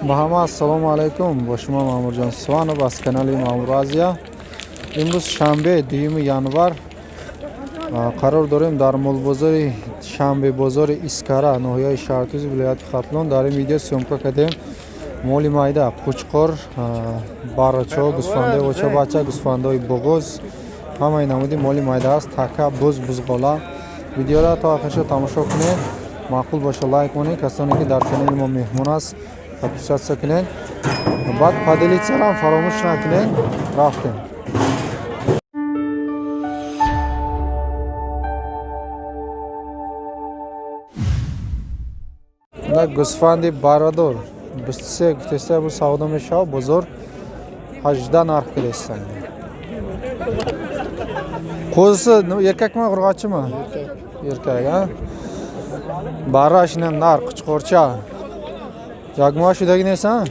Ба ҳама ассалому алайкум. Бо шумо Маъмурҷон Суванов аз канали Маъмур Азия. Имрӯз шанбе, 2 январ, қарор дорем дар молбозори шанбебозори Искара, ноҳияи Шаҳртузи вилояти Хатлон. Дар ин видео съёмка кардем моли майда, қучқор, баррачо, гӯсфандаи очабача, гӯсфандаи буғуз, ҳамаи намуди моли майда аст, така, буз, бузғола. Видеоро то охирша тамошо кунед. Маъқул боша, лайк монед. Касоне ки дар канали мо меҳмон аст, подписаться кунед. Баъд поделиться-ро фаромӯш накунед. Рафтем. На гӯсфанди барадор 23 гуфтеста бу савдо мешавад, бозор 18 нарх кардестан. Qo'zisi erkakmi, urg'ochimi? Erkak, a? Barra shina nar qo'chqorcha. Yagma shudagi nesan?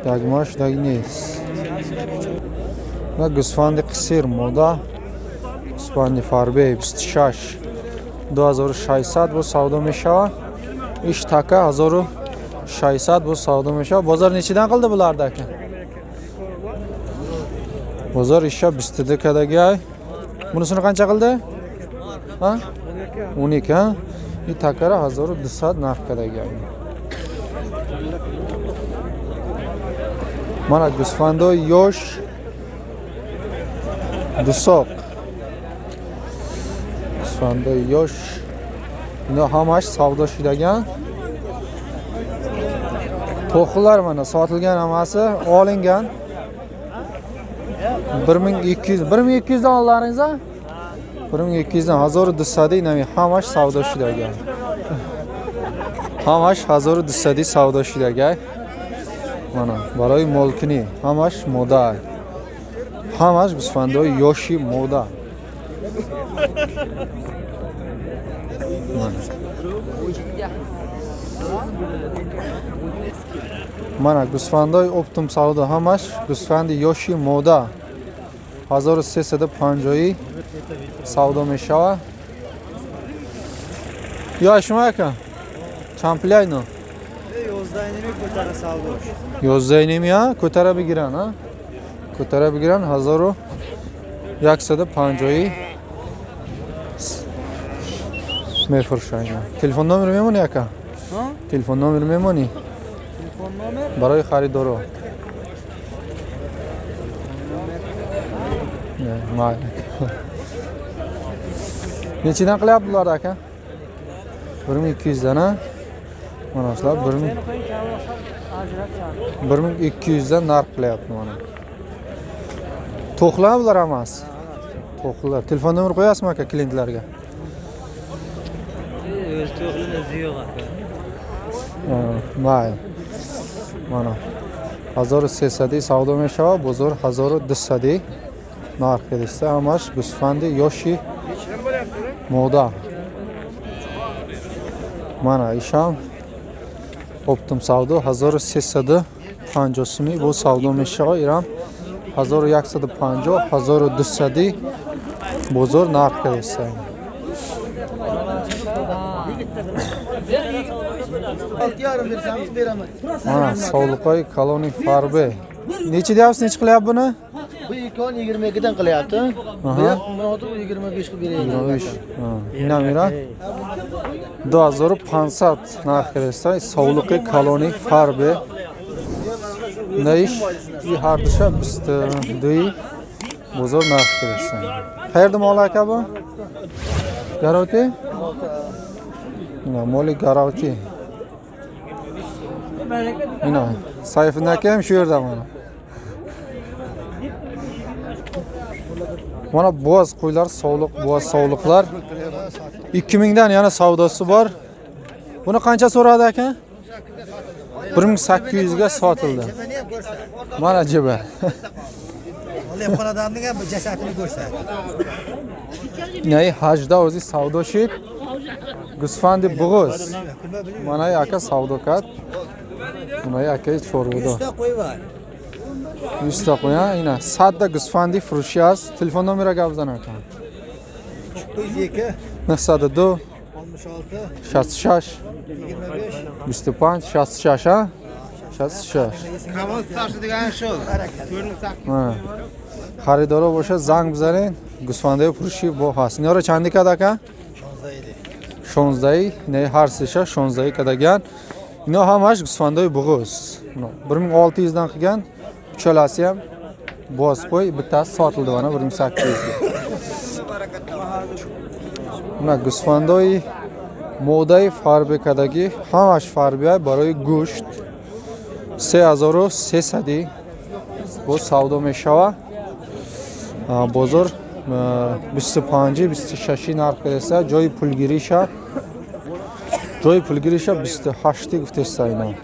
Yagma shudagi nes. На гӯсфанди қисир мода, гӯсфанди фарбе 26 2600 бо савдо мешавад. Иш така 1600 бо савдо мешавад. Бозор nechidan qildi bularni aka? Bozor isha 22 kadagi ay. Bunisini qancha qildi? Ha? 12, ha? И takara 1200 narx kadagi ay. Mana g'usfandoy yosh dusoq. G'usfandoy yosh. Ino hammasi savdo shudagan. To'qqilar mana sotilgan, hammasi olingan. 1200 1200 dan oldilaringiz a? 1200 dan 1200 inami hammasi savdo shudagan. Hammasi 1200 savdo shudagan. Mana барои молкунӣ ҳамаш мода. Ҳамаш гӯсфандои ёши мода. Мана гӯсфандои оптом савдо ҳамаш гӯсфанди ёши мода 1350 савдо мешавад. Ё шумо ака чанд пули айно? 11.5 а? Ko'tara бигиран, а? Ko'tara бигиран 1150 мефурӯшанд. Телефон номер мемонӣ ака? Телефон номер мемонӣ? Барои харидоро. Mayli. Nechidan qilyapti bular aka? 1200 dan, a? Mana shular 1200 dan narx qilyapti mana. To'qlar bular emas. To'qlar. Telefon nomer qo'yasizmi aka klientlarga? O'z to'qlini o'zi yo'q aka. Mayli. Mana 1300 savdo mешавад, бозор 1200 нарх кардиста. Ҳамаш гӯсфанди ёши мода. Мана ишам оптом савдо 1350 сӯми бо савдо мешавад. Ирам 1150 1200 бозор нарх кардиста. Mana sovliqoy kaloning farbe. Necha deyapsiz, necha qilyapti buni? Bu ikon 22 dan qilyapti. Bu yoq buni 25 qilib beraylik. 25. Ina mira 2500 нарх кардиста. Sovliqi kaloning farbe. Neish и ҳардуша 22 бозор нарх кардиста. Qayerda mol aka bu? Garovti? Ina moli garovti. Ina Sayfiddin aka ham shu yerda mana. Mana bo'z qo'ylar, sovliq, bo'z sovliqlar 2000 dan yana savdosi bor. Buni qancha so'radi aka? 1800 ga sotildi. Mana jibi. Olib odamning ham jasadini ko'rsat. Nay hajda o'zi savdo shid. G'usfandi bo'g'iz. Mana aka savdo kat. Mana aka chorvada. 100 ta qo'y bor. 100 ta qo'y, ina 100 ta g'usfandi furushi ast. Telefon nomeri gap zan aka. 902 902 66 66 25 25 66, ha? 66. Mana. Харидоро боша занг бизанед. Гӯсфандаи фурӯшӣ бо ҳаст. Инҳоро чанди кад ака? 16. Не, ҳар сеша 16 кадаган. Ино ҳамаш гӯсфандаи буғуз. 1600 dan qilgan. Uchalasi ham bo'z qo'y, bittasi sotildi mana 1800 ga. Mana гӯсфандаи модаи фарбе кадагӣ, ҳамаш фарбия барои гӯшт. 3300 боз савдо мешава. Бозор 25 26 нарх кадаста, ҷои пулгириша 28 гуфтеста ино.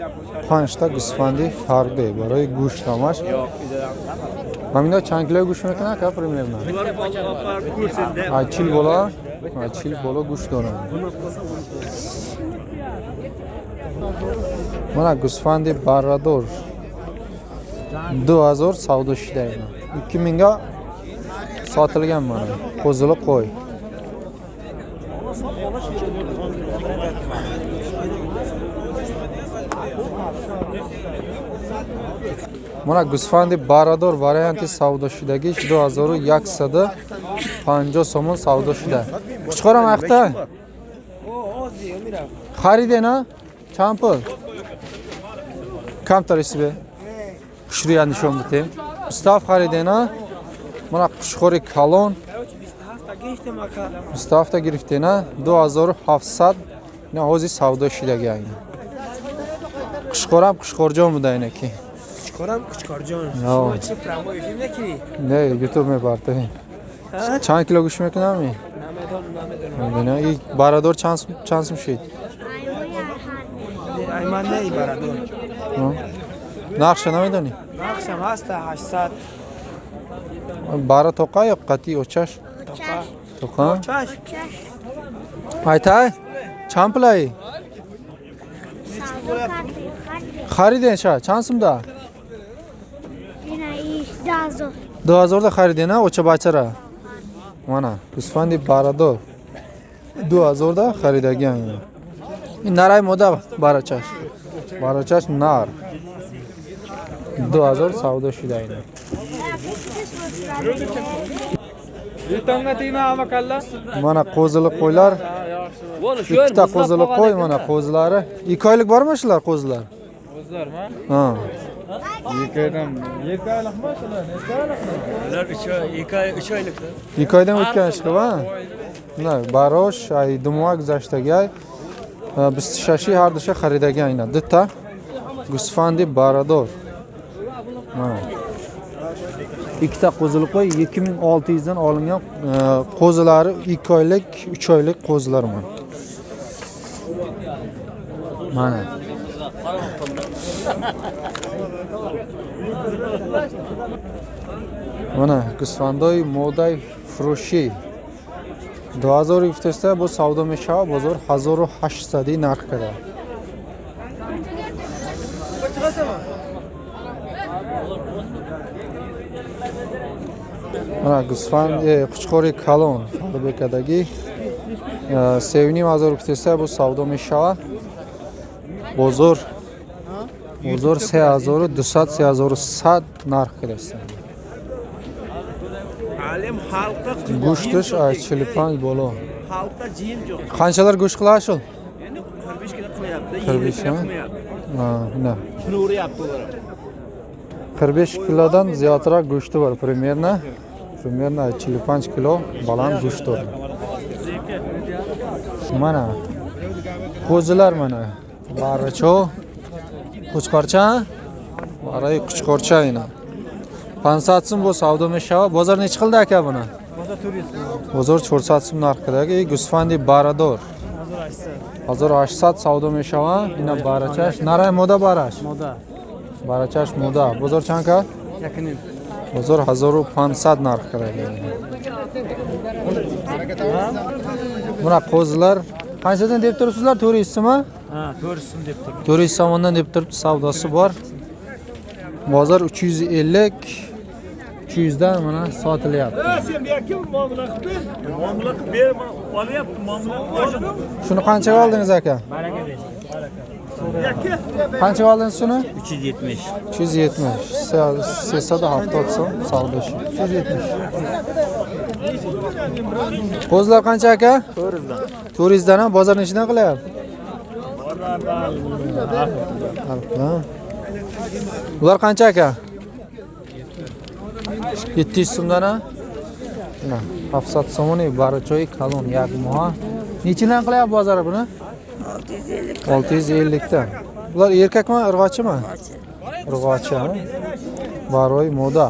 5 та гӯсфанди фарбе барои гӯшт ҳамаш. Ҳамино чанд кило гӯшт мекунад ка примерно? 40 боло, 40 боло гӯшт доранд. Мана гӯсфанди баррадор 2000 савдо шуда ино. 2000 ga sotilgan mana. Qo'zili qo'y. Мана гӯсфанди баррадор варианти савдо шудагиш 2150 сомон савдо шуда. Quchqoram aqta? Харидена? Чанд пул? Камтар исбе. Хушрӯя нишон бидем. 27 харидена? Мана қушқори калон 27 гирифтена 2700 ина ҳозир савдо шудаги айна. Қушқорам Қушқорҷон буда инаки. Қушқорам Қушқорҷон. Шумо чи прямой эфир мекунӣ? Не, YouTube мебартем. Чанд кило гӯшт мекунам? Намедонам. И барадор чанд сум шид? Айман не барадор. Нақша намедонӣ? Нақшам ҳаст 800. Бара тоқа ё қатъи очаш? Тоқа. Тоқа? Очаш. Айтай? Чанд пулаи? Хариден ша? Чанд сумда? 2000 да харидена оча бачара. Мана, гӯсфанди барадор. 2000 да харидагиан. Ин нарай мода барачаш. Барачаш нар. 2000 савдо шуда ина. Mana qo'zili qo'ylar. Ikkita qo'zili qo'y, mana qo'zilari. 2 oylik bormi shular qo'zilar? Qo'zilarmi? Ha. 2 oydan 7 oylikmi shular? Necha oylikmi? Ular 3 oy, 2 oy, 3 oylik. 2 oydan o'tgan ish qilib, ha? Mana barosh ay 2 moh guzashtagi ay 26 har dusha xaridagan ina. Duta g'usfandi barador. Mana. Ikkita qo'zili qo'y 2600 dan olingan qo'zilari 2 oylik, 3 oylik qo'zilar mana. Mana. Mana гӯсфандои модаи фурӯшӣ 2000 гуфтаста бо савдо мешавад, бозор 1800 нарх карда. Mana гӯсфанд қучқори калон фарбекадагӣ 3500 гуфтаста бо савдо мешавад. Бозор 3200 3100 нарх кардааст. Гӯшташ аз 45 боло. Qanchalar go'sht qiladi shu? Endi 45 kilo qilyapti, 45 kilo qilmayapti. Ha, na. Shuni uryapti ular. 45 kilodan ziyodroq go'shti bor примерно. Примерно 45 kilo baland go'sht bor. Mana qo'zilar mana. Baricho, qo'chqorcha, barai qo'chqorcha ina. 500 so'm bu savdo mешава. Bozor necha qildi aka buni? Bozor 400 so'm. Bozor 400 so'm narxidagi g'usfandi barador. 1800 savdo mешава. Ина барачаш, нарай мода бараш. Мода. Барачаш мода. Бозор чанд кард? 1.5. Бозор 1500 нарх кардagi. Buna qo'zilar qanchadan deb turibsizlar? 400 so'mmi? Ha, 400 so'm deb turibdi. 400 so'mdan deb turibdi, savdosi bor. Bozor 350 300 dan mana sotilyapti. Sen bu yerga muomala qilib ber. Muomala qilib ber, olyapti, muomala qilib. Shuni qanchaga oldingiz aka? Baraka bersin. Baraka. Qancha oldingiz shuni? 370. 370. 370 so'm savdo shu. 370. Qo'zilar qancha aka? 400 dan. 400 dan ham bozor nechidan qilyapti? Ha. Bular qancha aka? 700 so'mdan ha? Na, 700 so'mini barchoy kalon як моҳа. Nechidan qilyapti bozor buni? 650 dan. Bular erkakmi, urg'ochimi? Urg'ochi, ha? Barvoy moda.